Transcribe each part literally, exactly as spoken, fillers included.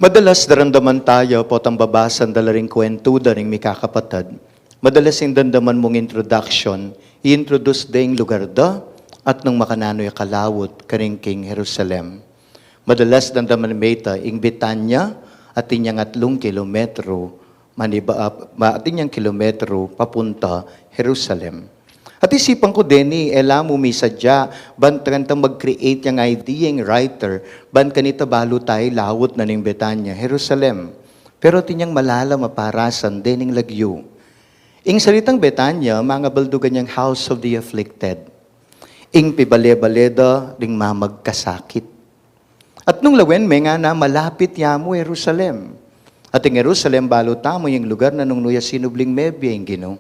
Madalas daramdaman taya potang babasa da la ring kwentu da ring mikakapatad. Madalas ing daramdaman mung introduction, i-introduce da ing lugar da, at nung makananu ya kalaut karin king Jerusalem. Madalas daramdaman mita ing Betania, atin yang atlung kilometro, maniba, ah, ma-, atin yang kilometro papunta Jerusalem. At isipan ku, deni, e la mu misadya, ban kanita mag-create yang idea ing writer, ban kanita balu taya laut na ning Betania, Jerusalem. Pero atin yang malalam a parasan, dening lagyu. Ing salitang Betania, mangabaldugan yang house of the afflicted. Ing pibale-bale da ring mamagkasakit. At nung lawen me ngana, malapit ya mu Jerusalem. At ing Jerusalem, balu tamu, ing lugar na nung nu ya sinubling mebie ing Ginu,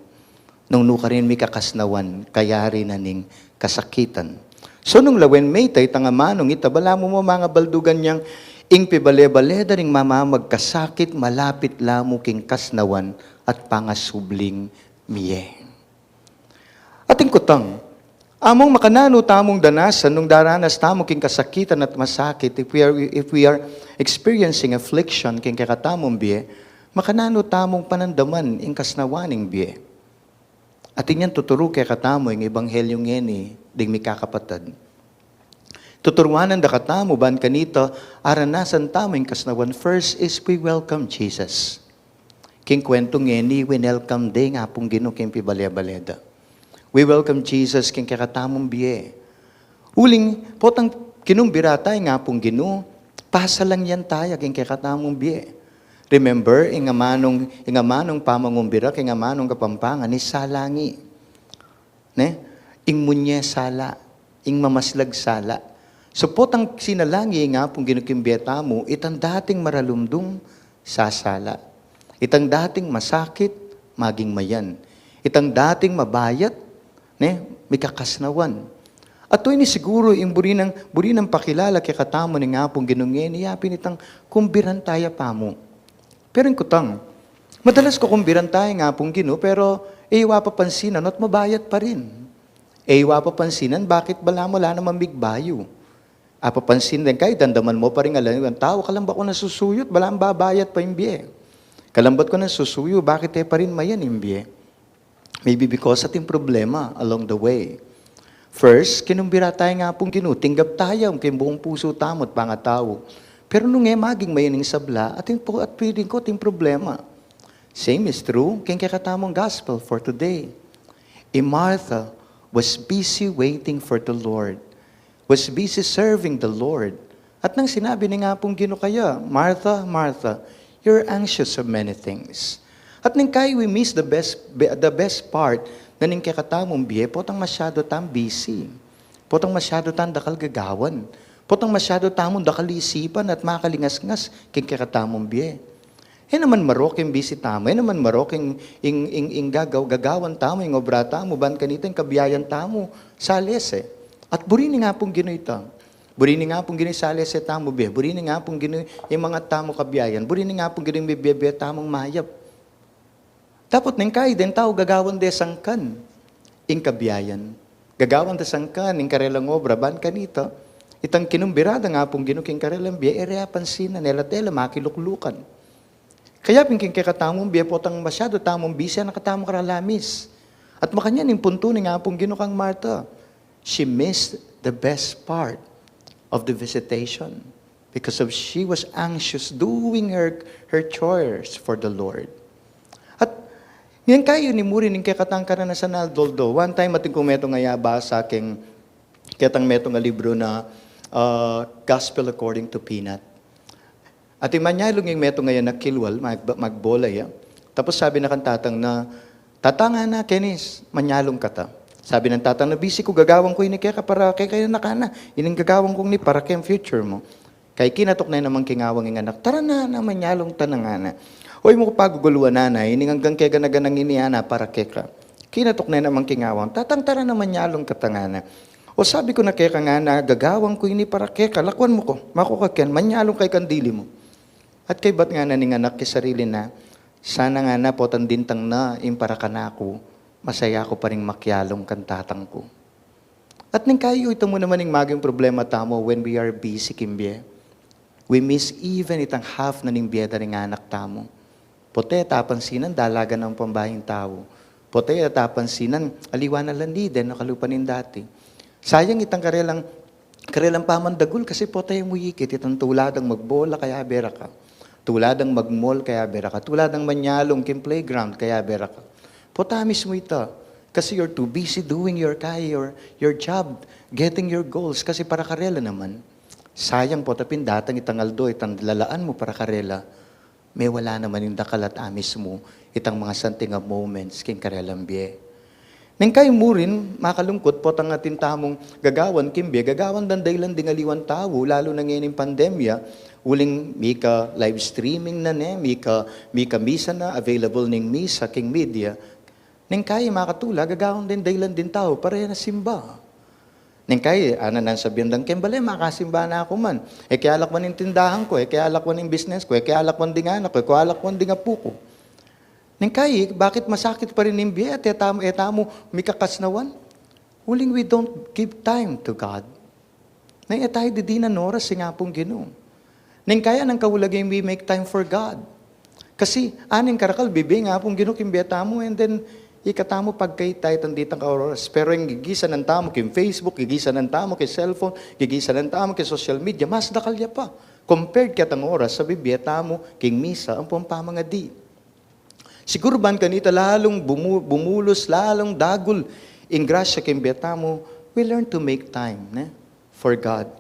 nung nu karin mikakasnawan, kayari na ning kasakitan. So nung lawen me ita, itang amanung ita, balamu mu mangabaldugan yang ing pibale-bale da ring mamamagkasakit, malapit la mu king kasnawan at pangasubling mie. Atin kutang, among makananu tamung danasan nung daranas tamu king kasakitan at masakit, if we are, if we are experiencing affliction king kekatamung bie, makananu tamung panandaman ing kasnawan ning bie. Atin yang tuturu kekatamu ing ebanghelyu ngeni, ding mikakapatad. Tuturuanan da katamu ban kanita aranasan tamu ing kasnawan. First is we welcome Jesus. King kwentu ngeni, winelcome da ing Apung Ginu king pibale-bale da. We welcome Jesus king kekatamung bie. Uling, potang kinumbira taya ing Apung Ginu, pasalang yan taya king kekatamung bie. Remember, ing amanung, ing amanung pamangumbira king amanung Kapampangan, isalangi. Ne? Ing munye sala, ing mamaslag sala. So potang sinalangi ing Apung Ginu king bie tamu, itang dating maralumdum, sasala. Itang dating masakit, maging mayan. Itang dating mabayat, ne, mikakasnawan. At ini siguru ing buri nang, buri nang pakilala kekatamu ning Apung Ginu ngeni, yapin itang kumbiran taya pamu. Pero ing kutang, madalas kukumbiran taya ing Apung Ginu, pero e wa papansinan at mabayat pa rin. E wa papansinan, bakit balamu ala naman migbayu? Apapansin deng kai, dandaman mu pa rin ala ning tau, kalambat ku na susuyu, balamu babayat pa ing bie. Kalambat ku na susuyu, bakit e pa rin mayan ing bie? Maybe because atin problema along the way. First, kinumbira taya ing Apung Ginu, tinggap taya king buung pusu tamu at pangatau. Pero nung e maging mayan ing sabla, atin po, at piling ku atin problema. Same is true king kekatamung gospel for today. I Martha was busy waiting for the Lord, was busy serving the Lord. At nang sinabi ning Apung Ginu kaya, "Martha, Martha, you're anxious of many things." At ning kai we miss the best, the best part na ning kekatamung bie, potang masyadu tang busy. Potang masyadu tang dakal gagawan. Potang masyadu tamung dakal isipan at makalingasngas king kekatamung bie. E naman marok ing busy tamu, e naman marok ing, ing, ing, ing gagaw-, gagawan tamu, ing obra tamu, ban kanita ing kabiayan tamu, salese. At buri ning Apung Ginu ita. Buri ning Apung Ginu salese tamu bie. Buri ning Apung Ginu ing mangat tamu kabiayan. Buri ning Apung Ginu ing mibie-bie tamung mayap. Dapot ning kai deng tau gagawan de sangkan ing kabiayan. Gagawan de sangkan ing karelang obra ban kanita. Itang kinumbira dang Apung Ginu king karelang bie, e re apansinan, e la tela makiluklukan. Kaya pin king kekatamung bie potang masyadu tamung busy, e na katamu karalamis. At makanyan ing puntu ning Apung Ginu kang Martha. She missed the best part of the visitation because of she was anxious doing her, her chores for the Lord. At ngeni kayu ni muri ning kekatang karanasan, Aldo-aldo. One time atin ku metung a basa king, ketang metung a libru na, ah, Gospel According to Peanut. At manyalung ing metung a anak kilwal, mag-, magbola ya. Tapos sabi na kang tatang na, "Tatang, ana, kenis, manyalung kata." Sabi nang tatang na, "Busy ku, gagawan ku ini keka para keka ing anak, ana. Ining gagawan kung ini para keng future mu." Kaya kinatuk ne naman king awang ing anak, "Tara na, ana, manyalung ta na ngana." "Oy, mu ku paguguluan, ana, ining anggang kegana-ganang ini, ana, para keka." Kinatuk ne naman king awang, "Tatang, tara na, manyalung kata ngana." "O, sabi ku na keka ngana, gagawan ku ini para keka, lakuan mu ku, maku ka ken, manyalung ka ikang dili mu." At kaybat ngana ning anak king sarili na, "Sana ngana potang dintang na ing para kanaku, masaya ku pa ring makyalung kang tatang ku." At ning kayu, ita mu naman ing maging problema tamu when we are busy king bie. We miss even itang half na ning bie da ring anak tamu. Pote, tapansinan, dalagan na ing pambaing tau. Pote, tapansinan, aliwa na la, e de na kalupa ning dati. Sayang itang karelang, karelang pamandagul kasi pote mu ikit, itang tula dang magbola kayabe ra ka. Tula dang magmall kayabe ra ka. Tula dang manyalung king playground kayabe ra ka. Pota mismu ita. Kasi you're too busy doing your kaya, your, your job, getting your goals. Kasi para karela naman. Sayang pota pin datang itang aldo, itang lalaan mu para karela. Mewala naman ing dakal at amis mu, itang mga santing a moments king karelang bie. Neng kai murin, makalungkut potang atin tamung gagawan king bie, gagawan dang dailan ding aliwang tau, lalu na ngening pandemya, uling mika live streaming na ne, mika, mika misa na, available ning misa king media. Neng kai makatula, gagawan ding dailan ding tau para e na simba. Neng kai, ana nang sabian dang keng bale, makasimba na ku man. E ke alakwan ing tindahan ku, e ke alakwan ing business ku, e ke alakwan ding anak ku, e ke alakwan ding apu ku. Neng kai, bakit masakit pa rin ing bie at e tamu, e tamu mikakasnawan? Uling we don't give time to God. Neng e tayu didinan oras king Apung Ginu. Neng kai, anang kaulaga ing we make time for God? Kasi aning karakal, bibie ing Apung Ginu king bie tamu, and then ikatamu pagkait tayu itang ditang kaoras. Pero ing gigisanan tamu king Facebook, gigisanan tamu king cellphone, gigisanan tamu king social media, mas dakal ya pa compared ketang oras a bibie tamu king misa ampong pamangadi. Siguru ban kanita lalung bumu-, bumulus, lalung dagul ing grasya king bie tamu, we learn to make time, ne? For God.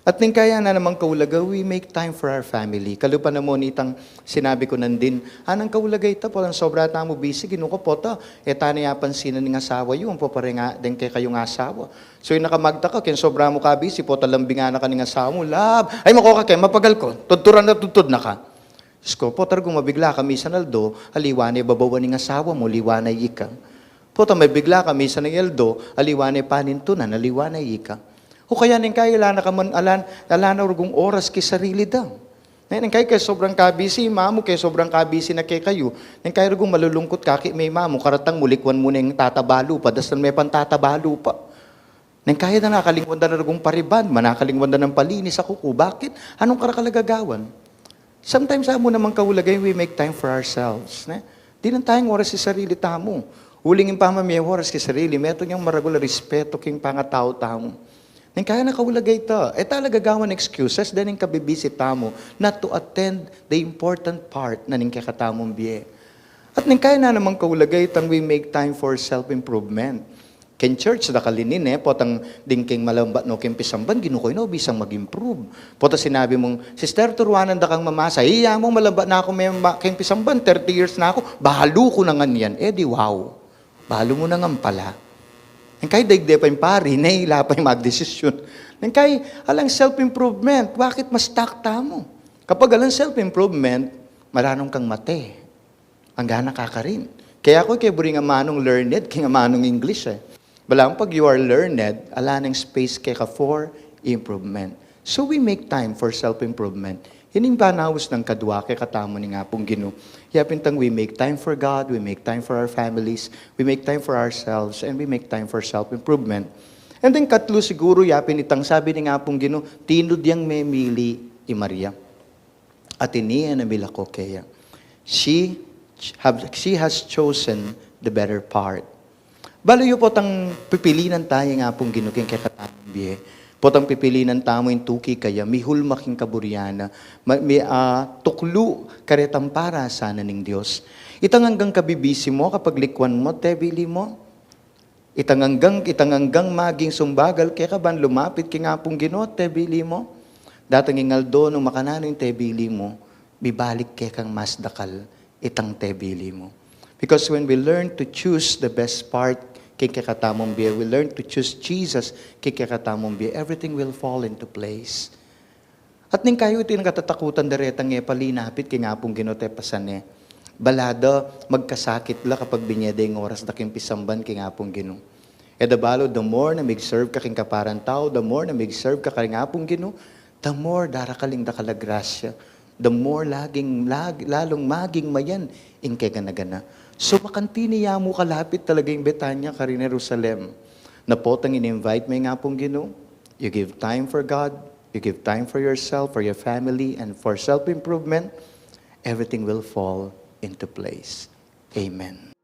At neng kai, ana namang kaulaga, we make time for our family. Kalupa na mu nitang sinabi ku nandin, anang kaulaga ita, potang sobra tamu busy, Ginu ku, pota e ta ne apansinan ing asawa yu, ampo pare nga deng kekayung asawa. So, ing nakamagtaka, keng sobra mu kabisi, pota lambingan na ka ning asawa mu, "Love, ay, mako ka ke, mapagal ku, tudturan na tudtud na ka." Diyos ku, pota rugung mabigla ka misan aldo, aliwa ne babawan ning asawa mu, aliwa ne ika. Pota mabigla ka misan aldo, aliwa ne panintunan, aliwa ne ika. O kaya neng kai, ala na ka man, ala, ala na rugung oras king sarili da. Ne, neng kai, ke sobrang kabisi, mamu, ke sobrang kabisi na kekayu. Neng kai rugung malulungkut ka king mamu, karatang mu likwan mu neng tatabalu pa, dastan me pang tatabalu pa. Neng kai, da nakalingwan da na rugung pariban, manakalingwan da nang palinis a kuku. Bakit? Anong karakal a gagawan? Sometimes, amu namang kaulaga ing we make time for ourselves, ne? Dinan tayung oras king sarili tamu. Uling ing pamamie oras king sarili, metung yang maragul a respeto king pangatau tamu. Neng kai, anang kaulaga ita, e ta la gagawan excuses deng kabibisi tamu not to attend the important part na ning kekatamung bie. At neng kai, ana namang kaulaga itang we make time for self-improvement. Keng church, dakal ini, ne, potang ding keng malambat no keng pisamban, Ginu ku, e no bisang mag-improve. Pota sinabi mung, "Sister, turuanan da kang mamasa." Iya mung, "Malambat na ku me-, ma-, keng pisamban, thirty years na ku, balu ku na ngan yan." E di wow. Balu mu na ngan pala. Neng kai, daigde pa ing pari, ne, ila pa ing magdesisyon. Neng kai, alang self-improvement, bakit ma-stuck tamu? Kapag alang self-improvement, maranung kang mate. Anggana ka karin. Kaya ku ke buri ing amanung learned, king amanung English, e. Balamu pag you are learned, ala neng space keka for improvement. So we make time for self-improvement. Ining panaus nang kadua kekatamu ning Apung Ginu. Yapin tang we make time for God, we make time for our families, we make time for ourselves, and we make time for self-improvement. And then katlu siguru, yapin itang sabi ning Apung Ginu, tinud yang memili i Maria. At ini e na milako keya. She have, she has chosen the better part. Balu yu, potang pipilinan taya ing Apung Ginu king kekatamung bie. Potang pipilinan tamu ing tuki kaya, mihulma king kaburian na, ma-, mi-, ah, tuklu karetang parasan na ning Dios. Itang anggang kabibisi mu, kapaglikwan mu, tebili mu. Itang anggang, itang anggang maging sumbagal keka ban lumapit king Apung Ginu, tebili mu. Datang ing aldo nung makananu ing tebili mu, mibalik kekang mas dakal itang tebili mu. Because when we learn to choose the best part king kekatamung bie, we learn to choose Jesus king kekatamung bie, everything will fall into place. At ning kayu iti ing katatakutan da retang e pa linapit king Apung Ginu, te pasan ne. Bala da magkasakit la kapag binie da ing oras da king pisamban king Apung Ginu. E da balu, the more na mig-serve ka king kaparan tau, the more na mig-serve ka king Apung Ginu, the more darakal ing dakal a grasya, the more laging, lag-, lalung maging mayan ing kegana-gana. So, makanti ne ya mu kalapit talaga ing Betania karin Jerusalem. Na potang in-invite me ing Apung Ginu, you give time for God, you give time for yourself, for your family, and for self-improvement, everything will fall into place. Amen.